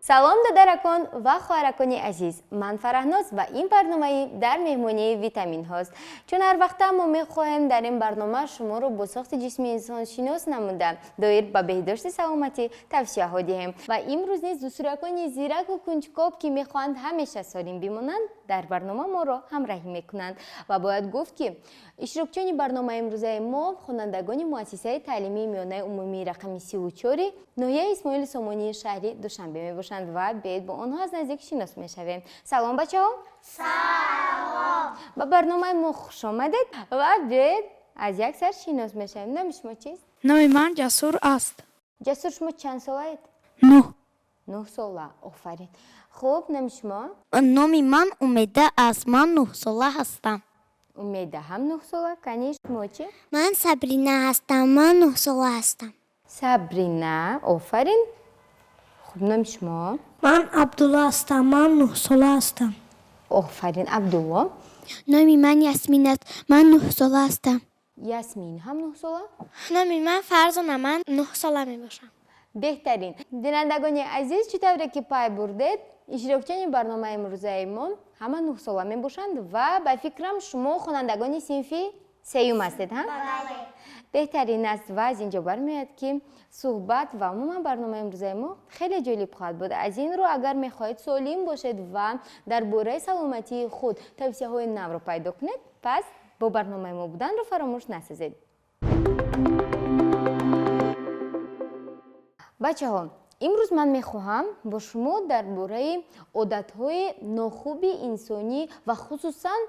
Салом, додаракон ва хоҳаракони азиз. Ман Фараҳноз ва ин барномаи дар меҳмонии витаминҳост. Чун ҳар вақта мо мехоҳем дар ин барнома шуморо бо сохти ҷисми инсон шинос намуда, доир ба беҳдошти саломатӣ тавсияҳо диҳем. Ва имрӯз низ дӯстуракони зираку кунҷкоб, ки мехоҳанд ҳамеша солим бимонанд, дар барнома моро ҳамраҳӣ мекунанд. Ва бояд гуфт, ки иштирокчиёни барномаи имрӯзаи мо хонандагони муассисаи таълимии миёнаи умумии рақами 34 ноҳияи Исмоили Сомонии шаҳри Душанбе мебошанд ва биёед, бо онҳо аз наздик шинос мешавем. Салом, бачаҳо! Салом! Ба барномаи мо хуш омадед ва биёед, аз як сар шинос мешавем. Номи шумо чист? Номи ман Ҷасур аст. Ҷасур, шумо чанд солаед? 9. 9 сола, офарин. Хуб, номи шумо? Номи ман Умеда аст, ман 9-сола ҳастам. Умеда ҳам 9-сола. Кани, шумо чӣ? Ман Сабрина ҳастам, ман 9-сола ҳастам. Сабрина, офарин. Хуб, номи шумо? Ман Абдулло ҳастам, ман 9-сола ҳастам. Офарин, Абдулло. Номи ман Ясмин аст, ман 9-сола ҳастам. Ясмин ҳам 9-сола. Номи ман Фарзона, ман 9-сола мебошам. Беҳтарин. Бинандагони азиз, чӣ тавре ки пай бурдед, иштирокчиёни барномаи имрӯзаи мо ҳама 9-сола мебошанд ва ба фикрам, шумо хонандагони синфи сеюм ҳастед, ҳа? Беҳтарин аст ва аз ин ҷо бармеояд, ки суҳбат ва умуман барномаи имрӯзаи мо хеле ҷолиб хоҳад буд. Аз ин рӯ, агар мехоҳед солим бошед ва дар бораи саломатии худ тавсияҳои навро пайдо кунед, пас бо барномаи мо буданро фаромӯш насозед. Бачаҳо, имрӯз ман мехоҳам бо шумо дар бораи одатҳои нохуби инсонӣ ва хусусан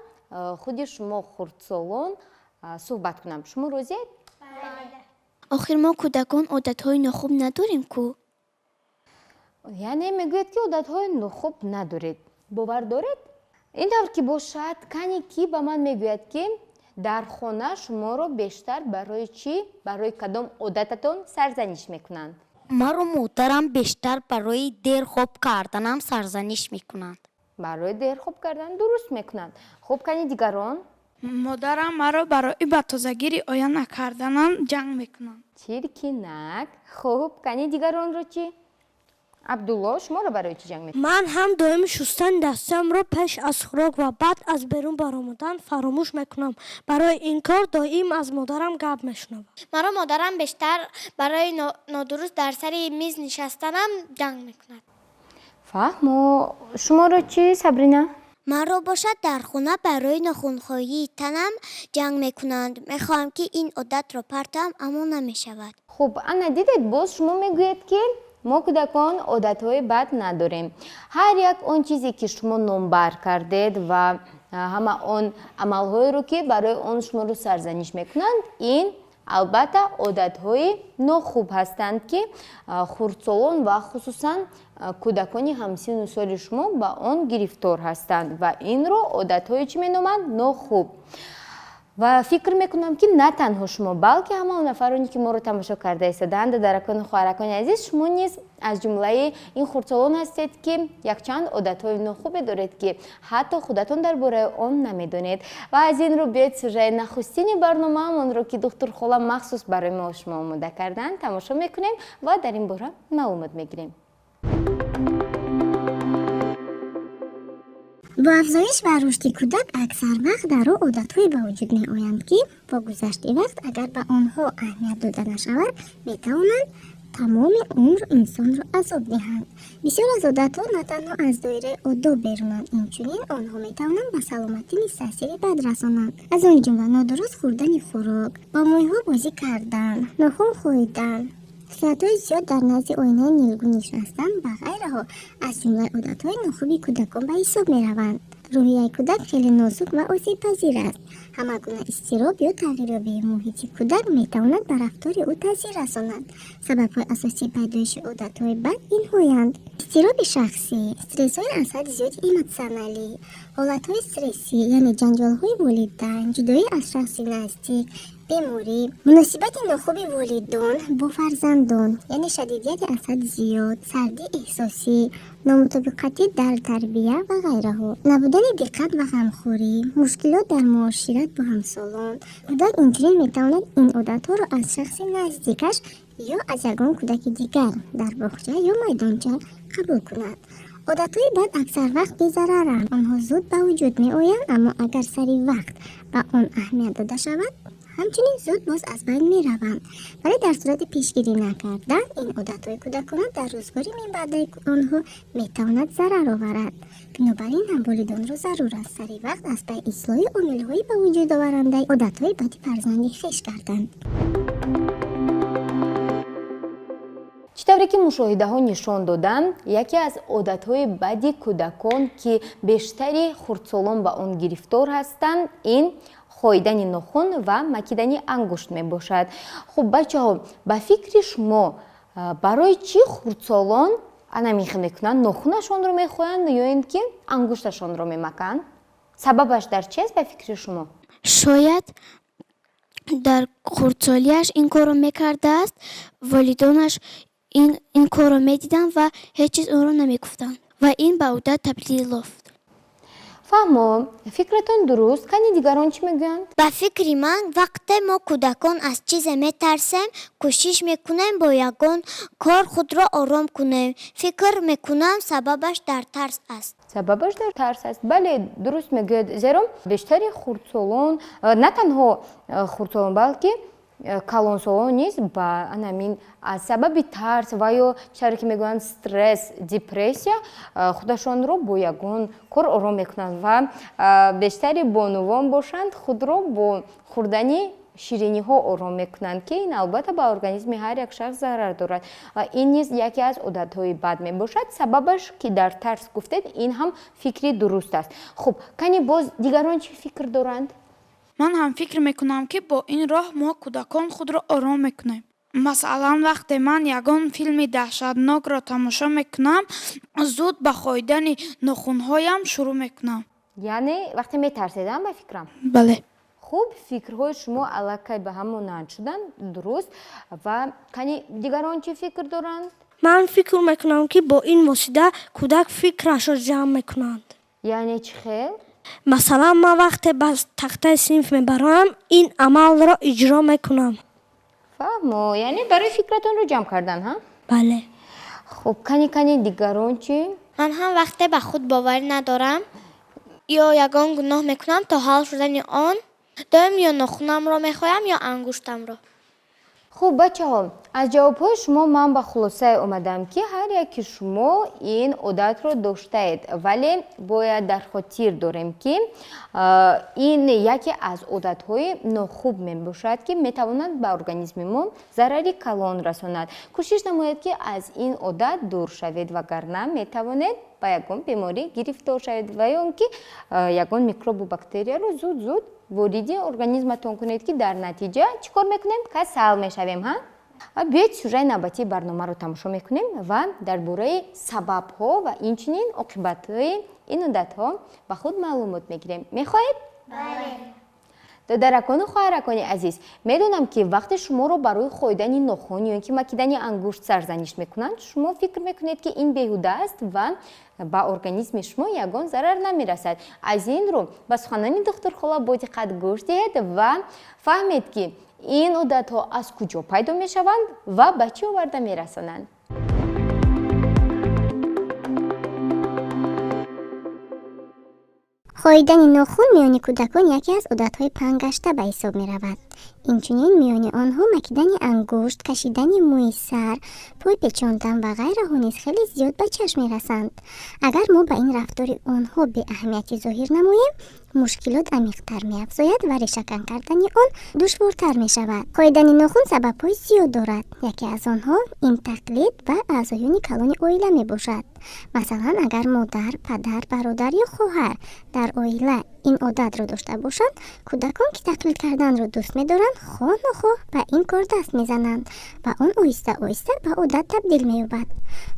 худи шумо, хурдсолон, суҳбат кунам. Шумо розиед? Охир мо кӯдакон одатҳои нохуб надорем ку. Яъне мегӯед, ки одатҳои нохуб надоред. Бовар доред? Ин тавр ки бошад, кани, кӣ ба ман мегӯяд, ки дар хона шуморо бештар барои чӣ, барои кадом одататон сарзаниш мекунанд? Маро модарам бештар барои дер хоб карданам сарзаниш мекунанд. Барои дер хоб кардан дуруст мекунанд. Хуб, кани, дигарон? Модарам маро барои ба тозагӣ риоя накарданам ҷанг мекунанд. Чиркинак. Хуб, кани, дигаронро чӣ? Абдулло, шуморо барои чӣ ҷанг мекунанд? Ман ҳам доим шустани дастамро пеш аз хӯрок ва баъд аз берун баромадан фаромӯш мекунам. Барои ин кор доим аз модарам гап мешунавам. Маро модарам бештар барои нодуруст дар сари миз нишастанам ҷанг мекунад. Фаҳмо. Шуморо чӣ, Сабрина? Маро бошад, дар хона барои нохунхоҳии танам ҷанг мекунанд. Мехоҳам, ки ин одатро партоам, аммо намешавад. Хуб, ана дидед, боз шумо мегӯед, ки мо кӯдакон одатҳои бад надорем. Ҳар як он чизе, ки шумо номбар кардед, ва ҳама он амалҳоеро, ки барои он шуморо сарзаниш мекунанд, ин албатта одатҳои нохуб ҳастанд, ки хурдсолон ва хусусан кӯдакони ҳамсину соли шумо ба он гирифтор ҳастанд ва инро одатҳои чӣ меноманд? Нохуб. Ва фикр мекунам, ки на танҳо шумо, балки ҳама он нафароне, ки моро тамошо карда истодаанд, додаракону хоҳаракони азиз, шумо низ аз ҷумлаи ин хурдсолон ҳастед, ки якчанд одатҳои нохубе доред, ки ҳатто худатон дар бораи он намедонед. Ва аз ин рӯ биёед, сюжаи нахустини барномаамонро, ки духтурхола махсус барои мо шумо омода карданд, тамошо мекунем ва дар ин бора маълумот мегирем. Бо афзоиш ва рушди кӯдак аксар вақт дар ӯ одатҳое ба вуҷуд меоянд, ки бо гузашти вақт, агар ба онҳо аҳамият дода нашавад, метавонанд тамоми умр инсонро азоб диҳанд. Бисёр аз одатҳо на танҳо аз доираи одоб берунанд, инчунин онҳо метавонанд ба саломатӣ низ таъсири бад расонанд. Аз он ҷумла нодуруст хӯрдани хӯрок, бо мӯйҳо бозӣ кардан, нохун хоидан, соатҳои зиёд дар назди оинаи нилгун нишастан ва ғайраҳо аз ҷумлаи одатҳои нохуби кӯдакон ба ҳисоб мераванд. Рӯҳияи кӯдак хеле нозук ва осебпазир аст. Ҳама гуна изтироб ё тағйирёбии муҳити кӯдак метавонад ба рафтори ӯ таъсир расонад. Сабабҳои асосии пайдоиши одатҳои бад инҳоянд: изтироби шахсӣ, стрессҳои аз ҳад зиёди эмотсионалӣ, ҳолатҳои стрессӣ, яъне ҷанҷолҳои волидайн, ҷудоӣ аз шахси наздик, беморӣ, муносибати нохуби волидон бо фарзандон, яъне шадидияти аз ҳад зиёд, сардии эҳсосӣ, номутобиқатӣ дар тарбия ва ғайраҳо, набудани диққат ва ғамхорӣ, мушкилот дар муошират бо ҳамсолон. Кӯдак инчунин метавонад ин одатҳоро аз шахси наздикаш ё аз ягон кӯдаки дигар дар боғча ё майдонча қабул кунад. Одатҳои бад аксар вақт безараранд. Онҳо зуд ба вуҷуд меоянд, аммо агар сари вақт ба он аҳамият дода шавад, ҳамчунин зуд боз аз байн мераванд. Вале дар сурати пешгирӣ накардан, ин одатҳои кӯдакона дар рӯзгори минбаъдаи онҳо метавонад зарар оварад. Бинобар ин ҳам волидонро зарур аст сари вақт аз пай ислоҳи омилҳои ба вуҷуд оварандаи одатҳои бади фарзанди хеш гарданд. Чӣ тавре ки мушоҳидаҳо нишон доданд, яке аз одатҳои бади кӯдакон, ки бештари хурдсолон ба он гирифтор ҳастанд, ин хоидани нохун ва макидани ангушт мебошад. Хуб, бачаҳо, ба фикри шумо, барои чӣ хурдсолон ана михел мекунанд, нохунашонро мехоянд ё ин ки ангушташонро мемаканд? Сабабаш дар чи аст ба фикри шумо? Шояд дар хурдсолиаш ин корро мекардааст, волидонаш ин корро медиданд ва ҳеҷ чиз ӯро намегуфтанд ва ин ба одат табдил ёфт. Фаҳмо, фикратон дуруст. Кани дигарон чӣ мегӯянд? Ба фикри ман, вақте мо кӯдакон аз чизе метарсем, кӯшиш мекунем бо ягон кор худро ором кунем. Фикр мекунам, сабабаш дар тарс аст. Сабабаш дар тарс аст. Бале, дуруст мегӯяд, зеро бештари хурдсолон, на танҳо хурдсолон, балки калонсолон низ ба анамин аз сабаби тарс ва ё чӣ ки мегӯянд стресс, депрессия, худашонро бо ягон кор ором мекунанд ва бештари бонувон бошанд, худро бо хӯрдани шириниҳо ором мекунанд, ки ин албатта ба организми ҳар як шахс зарар дорад ва ин низ яке аз одатҳои бад мебошад. Сабабаш ки дар тарс гуфтед, ин ҳам фикри дуруст аст. Хуб, кани боз дигарон чӣ фикр доранд? Ман ҳам фикр мекунам, ки бо ин роҳ мо кӯдакон худро ором мекунем. Масалан, вақте ман ягон филми даҳшатнокро тамошо мекунам, зуд ба хоидани нохунҳоям шурӯъ мекунам. Яъне вақте метарседам, ба фикрам? Бале. Хуб, фикрҳои шумо аллакай ба ҳам монанд шуданд, дуруст. Ва кани дигарон чӣ фикр доранд? Ман фикр мекунам, ки бо ин восита кӯдак фикрашро ҷамъ мекунанд. Яъне чӣ хел? Масалан, ман вақте ба тахтаи синф мебароям, ин амалро иҷро мекунам. Фаҳмо, яъне барои фикратонро ҷамъ кардан, ҳа? Бале. Хуб, кани дигарон чӣ? Ман ҳам вақте ба худ боварӣ надорам ё ягон гуноҳ мекунам, то ҳал шудани он доим ё нохунамро мехоям, ё ангуштамро. Хуб, бачаҳо, аз ҷавобҳои шумо ман ба хулосае омадам, ки ҳар яки шумо ин одатро доштаед, вале бояд дар хотир дорем, ки ин яке аз одатҳои нохуб мебошад, ки метавонад ба организми мо зарари калон расонад. Кӯшиш намоед, ки аз ин одат дур шавед, вагарна метавонед ба ягон беморӣ гирифтор шавед ва ё он ки ягон микробу бактерияро зуд зуд вориди организматон кунед, ки дар натиҷа чӣ кор мекунем? Касал мешавем, ҳа? Ва биёед сюжаи навбатии барномаро тамошо мекунем ва дар бораи сабабҳо ва инчунин оқибатҳои ин одатҳо ба худ маълумот мегирем. Мехоҳед? Бале. Додаракону хоҳаракони азиз, медонам, ки вақте шуморо барои хоидани нохун ё ин ки макидани ангушт сарзаниш мекунанд, шумо фикр мекунед, ки ин беҳуда аст ва ба организми шумо ягон зарар намерасад. Аз ин рӯ ба суханони духтурхола бо диққат гӯш диҳед ва фаҳмед, ки ин одатҳо аз куҷо пайдо мешаванд ва ба чӣ оварда мерасонанд. Хоидани нохун миёни кӯдакон яке аз одатҳои паҳнгашта ба ҳисоб меравад. Инчунин миёни онҳо макидани ангушт, кашидани мӯи сар, пой печондан ва ғайраҳо низ хеле зиёд ба чашм мерасанд. Агар мо ба ин рафтори онҳо беаҳамиятӣ зоҳир намоем, мушкилот амиқтар меафзояд ва решакан кардани он душвортар мешавад. Хоидани нохун сабабҳои зиёд дорад. Яке аз онҳо ин тақлид ба аъзоёни калони оила мебошад. Масалан, агар модар, падар, бародар ё хоҳар дар оила ин одатро дошта бошанд, кӯдакон, ки тақлид карданро дӯст медоранд, хоҳ нохоҳ ба ин кор даст мезананд ва он оҳиста оҳиста ба одат табдил меёбад.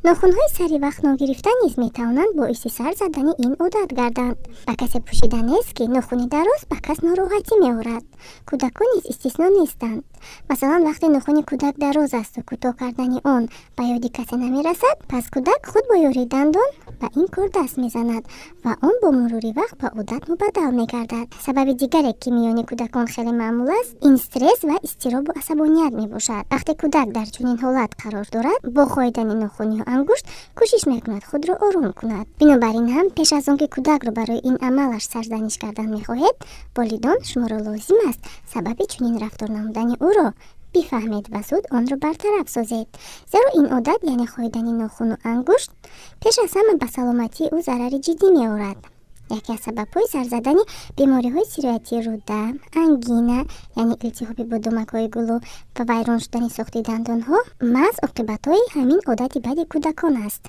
Нохунҳои сари вақт ногирифта низ метавонанд боиси сар задани ин одат гарданд. Ба касе пӯшида нест, ки нохуни дароз ба кас нороҳатӣ меорад. Кӯдакон низ истисно нестанд. Масалан, вақте нохуни кӯдак дароз асту кӯтоҳ кардани он ба ёди касе намерасад, пас кӯдак худ бо ёрии дандон ба ин кор даст мезанад ва он бо мурури вақт ба одат мубаддал мегардад. Сабаби дигаре, ки миёни кӯдакон хеле маъмул аст, ин стресс ва изтиробу асабоният мебошад. Вақте кӯдак дар чунин ҳолат қарор дорад, бо хоидани нохунию ангушт кӯшиш мекунад худро ором кунад. Бинобар ин ҳам пеш аз он ки кӯдакро барои ин амалаш сарзаниш кардан мехоҳед, волидон шуморо лозим аст сабаби чунин рафтор намудани ӯро бифаҳмед ва зуд онро бартараф созед. Зеро ин одат, яъне хоидани нохуну ангушт, пеш аз ҳама ба саломатии ӯ зарари ҷиддӣ меорад. Яке аз сабабҳои сар задани бемориҳои сироятии рӯда, ангина, яъне илтиҳоби бодомакҳои гулӯ ва вайрон шудани сохти дандонҳо маҳз оқибатҳои ҳамин одати бади кӯдакон аст.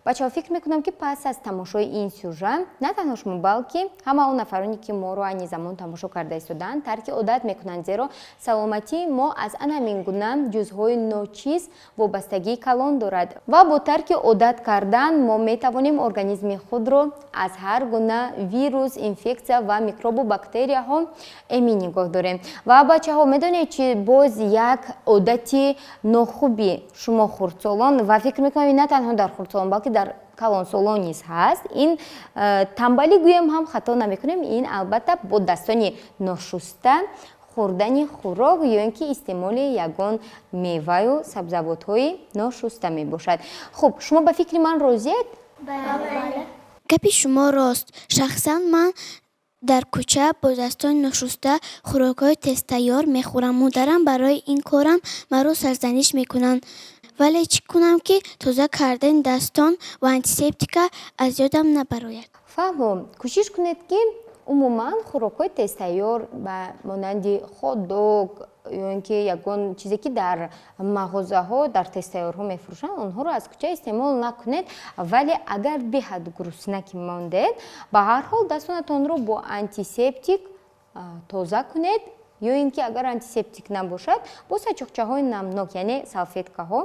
Бачаҳо, фикр мекунам, ки пас аз тамошои ин сюжет на танҳо шумо, балки ҳама он нафароне, ки моро айни замон тамошо карда истодаанд, тарки одат мекунанд, зеро саломатии мо аз ан ҳамин гуна ҷузъҳои ночиз вобастагии калон дорад ва бо тарки одат кардан мо метавонем организми худро аз ҳар гуна вирус, инфексия ва микробу бактерияҳо эмин нигоҳ дорем. Ва бачаҳо, медонед чи, боз як одати нохуби шумо хурдсолон, ва фикр мекунам, на танҳо дар хурдсолон, балки дар калонсолон низ ҳаст, ин тамбалӣ гӯем ҳам хато намекунем, ин албатта бо дастони ношуста хӯрдани хӯрок ё ин ки истеъмоли ягон меваю сабзавотҳои ношуста мебошад. Хуб, шумо ба фикри ман розиед? Гапи шумо рост. Шахсан ман дар кӯча бо дастони ношуста хӯрокҳои тезтайёр мехӯрам. Модарам барои ин корам маро сарзаниш мекунанд, вале чӣ кунам, ки тоза кардани дастон ва антисептика аз ёдам набарояд. Фаҳмо, кӯшиш кунед, ки умуман хӯрокҳои тезтайёр ба монанди хот-дог ё ин ки ягон чизе, ки дар мағозаҳо дар тезтайёрҳо мефурӯшанд, онҳоро аз кӯча истеъмол накунед. Вале агар беҳад гурусна ки мондед, ба ҳар ҳол дастонатонро бо антисептик тоза кунед ё ин ки агар антисептик набошад, бо сачоқчаҳои намнок, яъне салфеткаҳо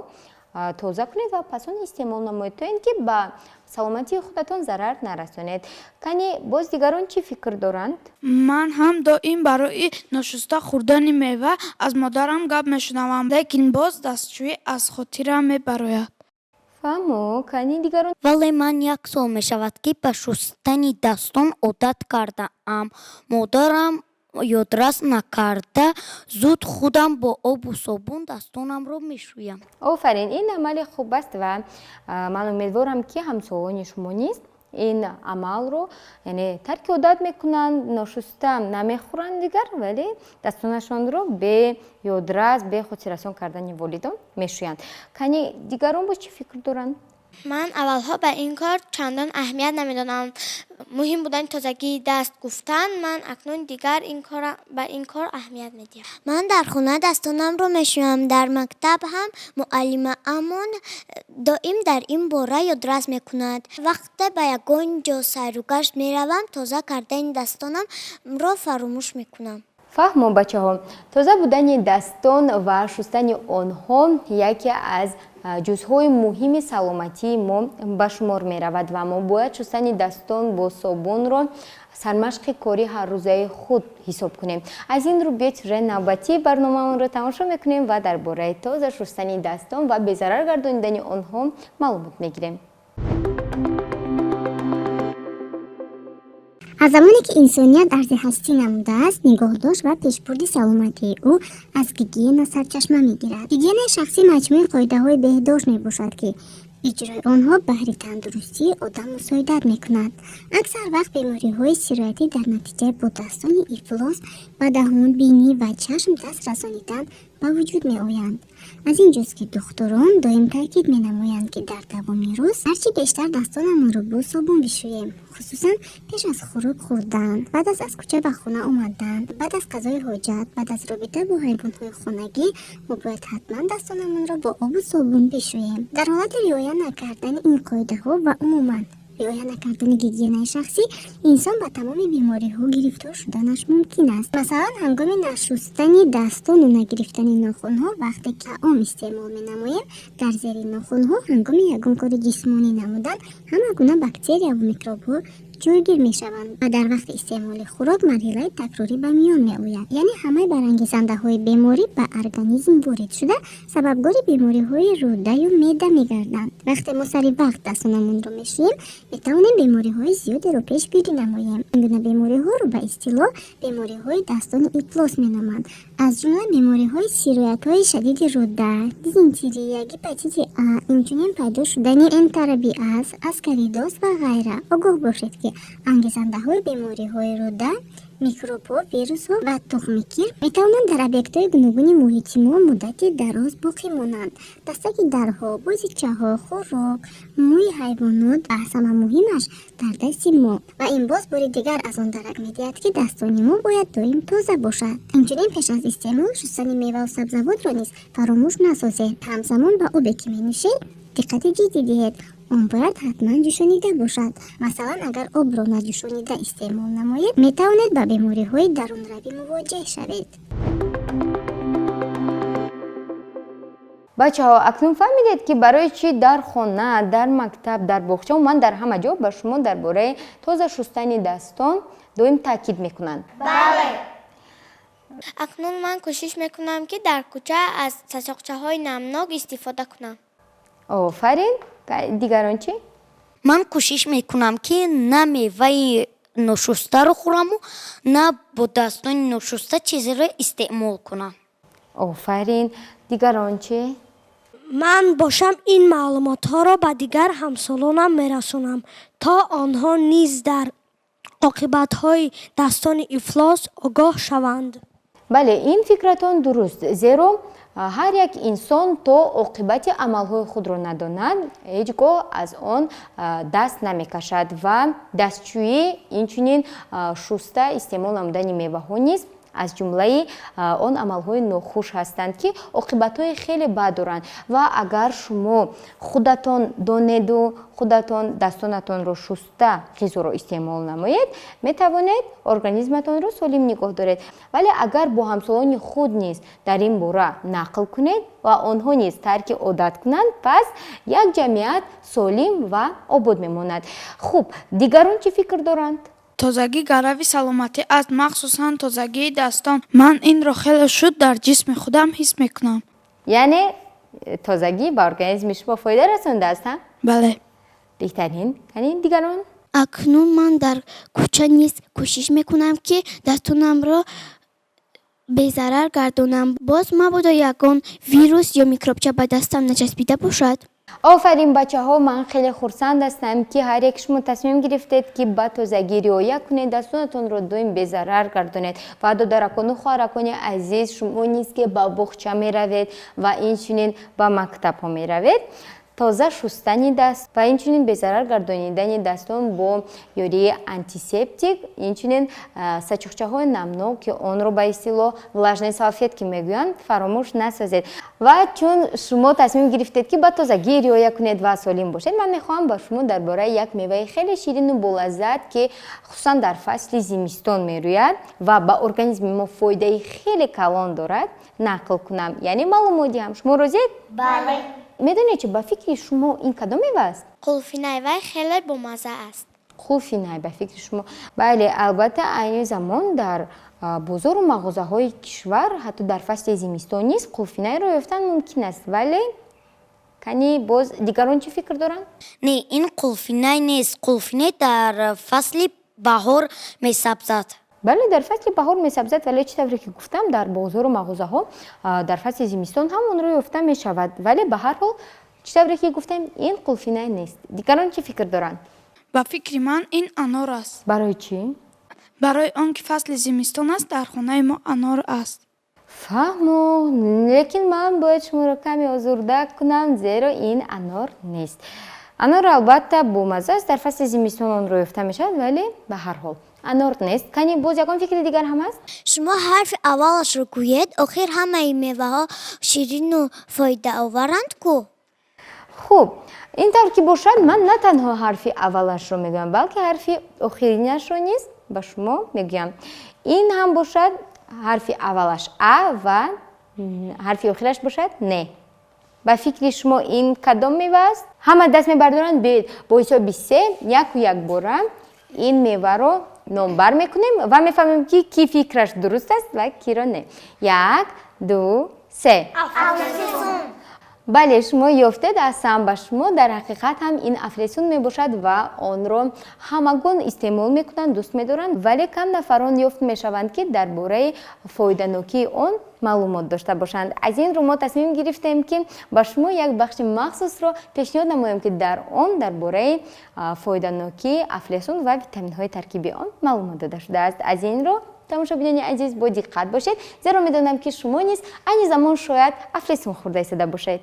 тоза кунед ва пас он истеъмол намоед, то ин ки ба саломатии худатон зарар нарасонед. Кани, боз дигарон чӣ фикр доранд? Ман ҳам доим барои ношуста хӯрдани мева аз модарам гап мешунавам, лекин боз дастшӯӣ аз хотирам мебарояд. Фаҳмо, кани дигарон? Вале ман як сол мешавад, ки ба шустани дастон одат кардаам. Модарам ёдрас накарда, зуд худам бо обу собун дастонамро мешӯям. Офарин, ин амали хуб аст ва ман умедворам, ки ҳамсолони шумо низ ин амалро, яъне тарки одат мекунанд, ношуста намехӯранд дигар, вале дастонашонро бе ёдрас, бе хотиррасон кардани волидон мешӯянд. Кани, дигарон боз чӣ фикр доранд? Ман аввалҳо ба ин кор чандон аҳамият намедодам. Муҳим будани тозагии даст гуфтан, ман акнун дигар ба ин кор аҳамият медиҳам. Ман дар хона дастонамро мешӯям. Дар мактаб ҳам муаллимаамон доим дар ин бора ёдрас мекунад. Вақте ба ягон ҷо сайру гашт меравам, тоза кардани дастонамро фаромӯш мекунам. Фаҳмо, бачаҳо, тоза будани дастон ва шустани онҳо яке аз ҷузъҳои муҳими саломатии мо ба шумор меравад ва мо бояд шустани дастон бо собунро сармашқи кори ҳаррӯзаи худ ҳисоб кунем. Аз ин рӯ биёед, сюжети навбатии барномаонро тамошо мекунем ва дар бораи тоза шустани дастон ва безарар гардонидани онҳо маълумот мегирем. Аз замоне ки инсоният арзи ҳастӣ намудааст, нигоҳдошт ва пешбурди саломатии ӯ аз гигиена сарчашма мегирад. Гигиенаи шахсӣ маҷмӯи қоидаҳои беҳдошт мебошад, ки иҷрои онҳо баҳри тандурустии одам мусоидат мекунад. Аксар вақт бемориҳои сироятӣ дар натиҷаи бо дастони ифлос ба даҳон, бинӣ ва чашм даст расонидан ба вуҷуд меоянд. Аз ин ҷост, ки духтурон доим таъкид менамоянд, ки дар давоми рӯз ҳарчи бештар дастонамонро бо собун бишӯем, хусусан пеш аз хӯрок хӯрдан, баъд аз кӯча ба хона омадан, баъд аз қазои ҳоҷат, баъд аз робита бо ҳайвонҳои хонагӣ мо бояд ҳатман дастонамонро бо обу собун бишӯем. Дар ҳолати риоя накардани ин қоидаҳо ва умуман риоя накардани гигиенаи шахсӣ, инсон ба тамоми бемориҳо гирифтор шуданаш мумкин аст. Масалан, ҳангоми нашустани дастону нагирифтани нохунҳо вақте ки таом истеъмол менамоем, дар зери нохунҳо ҳангоми ягон кори ҷисмонӣ намудан ҳама гуна бактерияву микробҳо ҷойгир мешаванд ва дар вақти истеъмоли хӯрок марҳилаи такрорӣ ба миён меояд. Яъне ҳамаи барангезандаҳои беморӣ ба организм ворид шуда, сабабгори бемориҳои рӯдаю меъда мегарданд. Вақте мо сари вақт дастонамонро мешӯем, метавонем бемориҳои зиёдеро пешгирӣ намоем. Ин гуна бемориҳоро ба истилоҳ бемориҳои дастони ифлос меноманд. Аз ҷумла бемориҳои сироятҳои шадиди рӯда, дизентерия, гепатити А, инчунин пайдо шудани энтеробиаз, аскаридоз ва ғайра. Огоҳ бошед, ки ангезандаҳои бемориҳои рӯда, микробҳо, вирусҳо ва тухми кирм метавонанд дар объектҳои гуногуни муҳити мо муддати дароз боқӣ монанд. Дастаки дарҳо, бозичаҳо, хӯрок, мӯи ҳайвонот ва аз ҳама муҳимаш, дар дасти мо. Ва ин боз бори дигар аз он дарак медиҳад, ки дастони мо бояд доим тоза бошад. Инчунин пеш аз истеъмол шустани меваву сабзавотро низ фаромӯш насозед. Ҳамзамон ба обе, ки менӯшед, диққати ҷиддӣ диҳед. Он бояд ҳатман ҷӯшонида бошад. Масалан, агар обро наҷӯшонида истеъмол намоед, метавонед ба бемориҳои дарунравӣ мувоҷеҳ шавед. Бачаҳо, акнун фаҳмидед, ки барои чӣ дар хона, дар мактаб, дар боғча, умуман дар ҳама ҷо ба шумо дар бораи тоза шустани дастон доим таъкид мекунанд? Бале. Акнун ман кӯшиш мекунам, ки дар кӯча аз сачоқчаҳои намнок истифода кунам. Офарин. Дигарон чӣ? Ман кӯшиш мекунам, ки на меваи ношустаро хӯраму на бо дастони ношуста чизеро истеъмол кунам. Офарин. Дигарон чӣ? Ман бошам, ин маълумотҳоро ба дигар ҳамсолонам мерасонам, то онҳо низ дар оқибатҳои дастони ифлос огоҳ шаванд. Бале, ин фикратон дуруст, зеро ҳар як инсон то оқибати амалҳои худро надонад, ҳеҷ гоҳ аз он даст намекашад ва дастшӯӣ, инчунин шуста истеъмол намудани меваҳо низ аз ҷумлаи он амалҳои нохуш ҳастанд, ки оқибатҳои хеле бад доранд. Ва агар шумо худатон донеду худатон дастонатонро шуста ғизоро истеъмол намоед, метавонед организматонро солим нигоҳ доред. Вале агар бо ҳамсолони худ низ дар ин бора нақл кунед ва онҳо низ тарки одат кунанд, пас як ҷамъият солим ва обод мемонад. Хуб, дигарон чӣ фикр доранд? Тозагӣ гарави саломатӣ аст, махсусан тозагии дастон. Ман инро хеле шуд дар ҷисми худам ҳис мекунам. Яъне тозагӣ ба организми шумо фоида расондааст, ҳа? Бале. Беҳтарин. Яъне дигарон? Акнун ман дар кӯча низ кӯшиш мекунам, ки дастонамро безарар гардонам, боз мабодо ягон вирус ё микробча ба дастам начаспида бошад. Офарин, бачаҳо. Ман хеле хурсанд ҳастам, ки ҳар як шумо тасмим гирифтед, ки ба тозагӣ риоя кунед, дастонатонро доим безарар гардонед. Ва додаракону хоҳаракони азиз, шумо низ, ки ба боғча меравед ва инчунин ба мактабҳо меравед, тоза шустани даст ва инчунин безарар гардонидани дастон бо ёрии антисептик, инчунин сачоқчаҳои намнок, ки онро ба истилоҳ влажные салфетки мегӯянд, фаромӯш насозед. Ва чун шумо тасмим гирифтед, ки ба тозагӣ риоя кунед ва солим бошед, ман мехоҳам ба шумо дар бораи як меваи хеле ширину болаззат, ки хусусан дар фасли зимистон мерӯяд ва ба организми мо фоидаи хеле калон дорад, нақл кунам, яъне маълумот диҳам. Шумо розиед? Бале. Медонед чи, ба фикри шумо ин кадом мева аст? Қулфинай, вай хеле бомазза аст. Қулфинай, ба фикри шумо. Бале, албатта, айни замон дар бозору мағозаҳои кишвар ҳатто дар фасли зимистон низ қулфинайро ёфтан мумкин аст. Вале кани, боз дигарон чӣ фикр доранд? Не, ин қулфинай нест. Қулфинай дар фасли баҳор месабзад. Бале, дар фасли баҳор месабзад, вале чӣ тавре ки гуфтам, дар бозору мағозаҳо дар фасли зимистон ҳам онро ёфта мешавад. Вале ба ҳар ҳол, чӣ тавре ки гуфтем, ин қулфинай нест. Дигарон чӣ фикр доранд? Ба фикри ман, ин анор аст. Барои чӣ? Барои он ки фасли зимистон аст, дар хонаи мо анор аст. Фаҳмо, лекин ман бояд шуморо каме озурда кунам, зеро ин анор нест. Анор албатта бомазза аст, дар фасли зимистон онро ёфта мешавад, вале ба ҳар ҳол анор нест. Кани, боз ягон фикри дигар ҳам ҳаст? Шумо ҳарфи аввалашро гӯед. Охир ҳамаи меваҳо ширину фоидаоваранд ку. Хуб, ин тавр ки бошад, ман на танҳо ҳарфи аввалашро мегӯям, балки ҳарфи охиринашро низ ба шумо мегӯям. Ин ҳам бошад ҳарфи аввалаш а ва ҳарфи охираш бошад не. Ба фикри шумо ин кадом мева аст? Ҳама даст мебардоранд. Биёед, бо ҳисоби се, яку якбора Ин меваро номбар мекунем ва мефаҳмем, ки кӣ фикраш дуруст аст ва киро не. Як, ду, се. Бале, шумо ёфтед, аҳсан ба шумо. Дар ҳақиқат ҳам ин афлесун мебошад ва онро ҳамагон истеъмол мекунанд, дӯст медоранд, вале кам нафарон ёфт мешаванд, ки дар бораи фоиданокии он маълумот дошта бошанд. Аз ин рӯ мо тасмим гирифтем, ки ба шумо як бахши махсусро пешниҳод намоем, ки дар он дар бораи фоиданокии афлесун ва витаминҳои таркиби он маълумот дода шудааст. Аз ин рӯ, тамошобинони азиз, бо диққат бошед, зеро медонам, ки шумо низ айни замон шояд афлесун хӯрда истода бошед.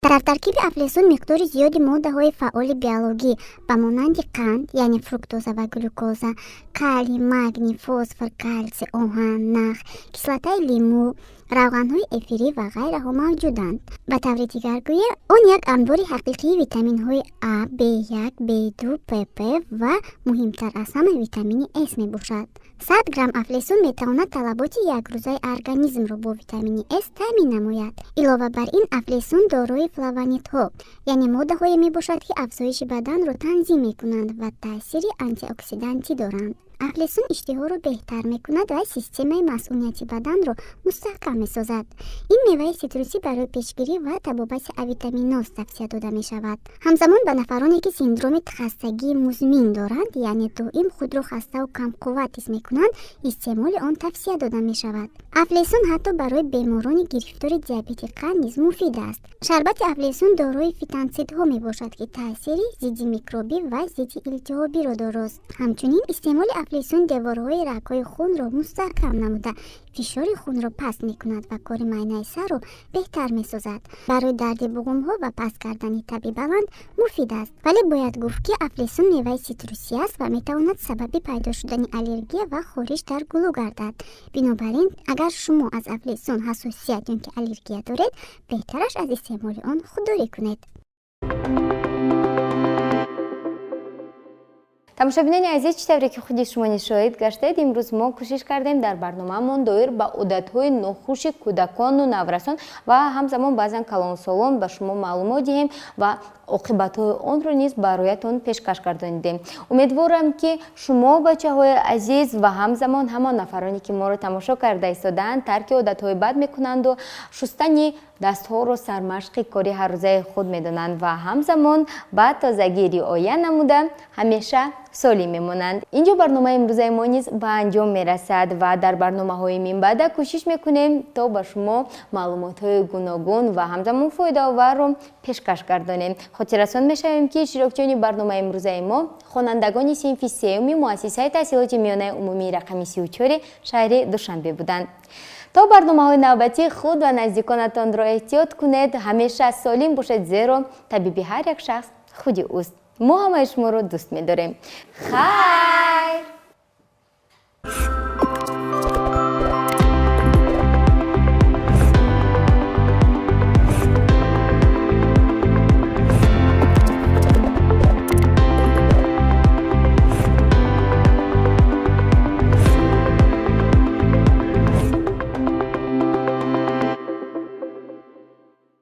Дар таркиби афлесун миқдори зиёди моддаҳои фаъоли биологӣ ба монанди қанд, яъне фруктоза ва глюкоза, калий, магний, фосфор, калсий, оҳан, нах, кислотаи лимӯ, равғанҳои эфирӣ ва ғайраҳо мавҷуданд. Ба таври дигар гӯем, он як анбори ҳақиқии витаминҳои А, Б1, Б2, ПП ва муҳимтар аз ҳама витамини С мебошад. 100 грамм афлесун метавонад талаботи якрӯзаи организмро бо витамини С таъмин намояд. Илова бар ин, афлесун дорои флавонидҳо, яъне моддаҳое мебошад, ки афзоиши баданро танзим мекунанд ва таъсири антиоксидантӣ доранд. Афлесун иштиҳоро беҳтар мекунад ва системаи масунияти баданро мустаҳкам месозад. Ин меваи ситрусӣ барои пешгирӣ ва табобати авитаминоз тавсия дода мешавад. Ҳамзамон, ба нафароне, ки синдроми хастагии музмин доранд, яъне доим худро хаставу камқувват ҳис мекунанд, истеъмоли он тавсия дода мешавад. Афлесун ҳатто барои беморони гирифтори диабети қанд низ муфид аст. Шарбати афлесун дорои фитонсидҳо мебошад, ки таъсири зидди микробӣ ва зидди илтиҳобиро дорост. Ҳамчунин, истеъмоли афлесун деворҳои рагҳои хунро мустаҳкам намуда, фишори хунро паст мекунад ва кори майнаи сарро беҳтар месозад. Барои дарди буғумҳо ва паст кардани таби баланд муфид аст. Вале бояд гуфт, ки афлесун меваи ситрусӣ аст ва метавонад сабаби пайдо шудани аллергия ва хориш дар гулӯ гардад. Бинобар ин, агар шумо аз афлесун ҳассосият ё ки аллергия доред, беҳтараш аз истеъмоли он худдорӣ кунед. Тамошобинони азиз, чӣ тавре ки худи шумо низ шоҳид гаштед, имрӯз мо кӯшиш кардем дар барномаамон доир ба одатҳои нохуши кӯдакону наврасон ва ҳамзамон баъзан калонсолон ба шумо маълумот диҳем ва оқибатҳои онро низ бароятон пешкаш гардонидем. Умедворам, ки шумо, бачаҳои азиз, ва ҳамзамон ҳамон нафароне, ки моро тамошо карда истодаанд, тарки одатҳои бад мекунанду шустани дастҳоро сармашқи кори ҳаррӯзаи худ медонанд ва ҳамзамон ба тозагӣ риоя намуда, ҳамеша солим мемонанд. Инҷо барномаи имрӯзаи мо низ ба анҷом мерасад ва дар барномаҳои минбаъда кӯшиш мекунем, то ба шумо маълумотҳои гуногун ва ҳамзамон фоидаоварро пешкаш гардонем. Хотиррасон мешавем, ки иштирокчиёни барномаи имрӯзаи мо хонандагони синфи сеюми муассисаи таҳсилоти миёнаи умумии рақами 34-и шаҳри Душанбе буданд. То барномаҳои навбатӣ худ ва наздиконатонро эҳтиёт кунед, ҳамеша солим бошед, зеро табиби ҳар як шахс худи ӯст. Мо ҳамаи шуморо дӯст медорем. Хайр.